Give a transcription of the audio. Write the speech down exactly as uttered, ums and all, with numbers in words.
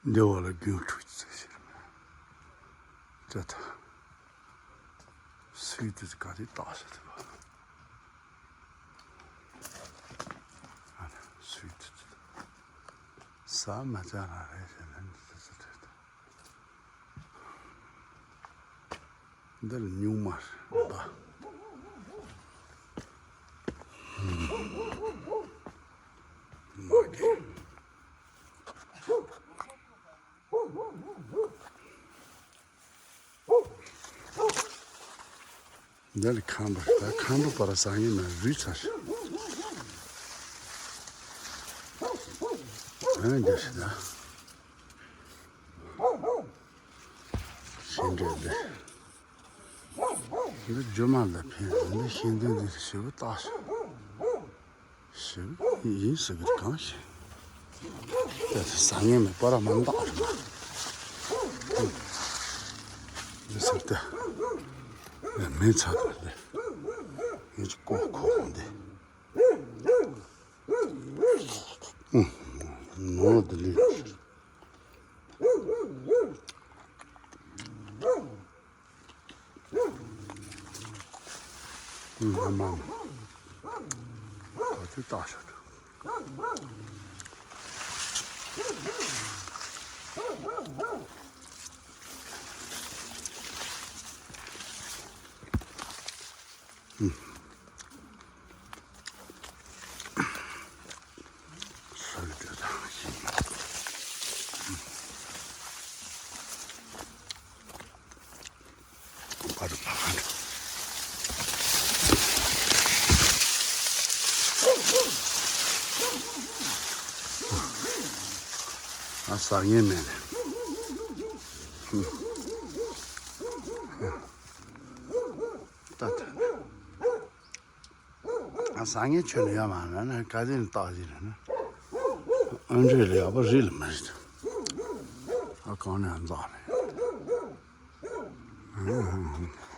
འདི་བ་ལ་རྒྱུན་འཁྲུག་ཅིག་ཟེར་ཞིག་རེད། ད་ལྟ་སུས་དེ་ག་རེ་བཏགས་ཤག་དེ་བ། ཨ་ནི་སུས་དེ་ས་མ་ཅང་རང་རེད་ཟེར་ན་འདི་ཚོ་རེད། འདི་ལ་སྨྱུག་མ་རེད་པ། མ་གི། འདི་ལ་ཁམ་པ་རེད། ད་ཁམ་པ་པར་ཟ་ངེས་མ་རུལ་ཚར། ཨ་ནི་འདི་ཞིག་ད། ཤིང་འབྲས་འདི། འདི་རྒྱུ་མ་ལ་ཕན་འདི་ཤིང་འདི་འདི་ཞེ་པོ་བཏགས་ཤིང་། ཞེ་པོ་ཡིན་ཟེར་གི་རེད་གང་ཞིག་ད་ཟ་ངེས་མེད་པ་ར་མ་བཏགས་རེད་མ། འདི་ཟེར་ཏེ། མེ་ཚ་དང་འདི། ངས་ཀྱི་ཀོ་ཁོ་འདི། ནོར་འདི་ལས། ཨུ། ཨ་མ། ག་ཚོད་བཏགས་ཤག་འདུག་ཨུ། ས་གི་དེ་དང་ཞིང་། པར་ཕ་ག་འགྲོ། ཨ་ཟ་ངེས་མེད་ནས། ད་ད། ཟ་ངེས་ཁྱོན་ནས་ཡོད་མ་རེད་ན། ག་དེ་ནས་བཏགས་ཟིན་རེད་ན། ཨ་འདྲས་ལ་ཡག་པོ་རེད་ལ་མ་རེད། ཨ་གང་ནས་འཛག་ནས།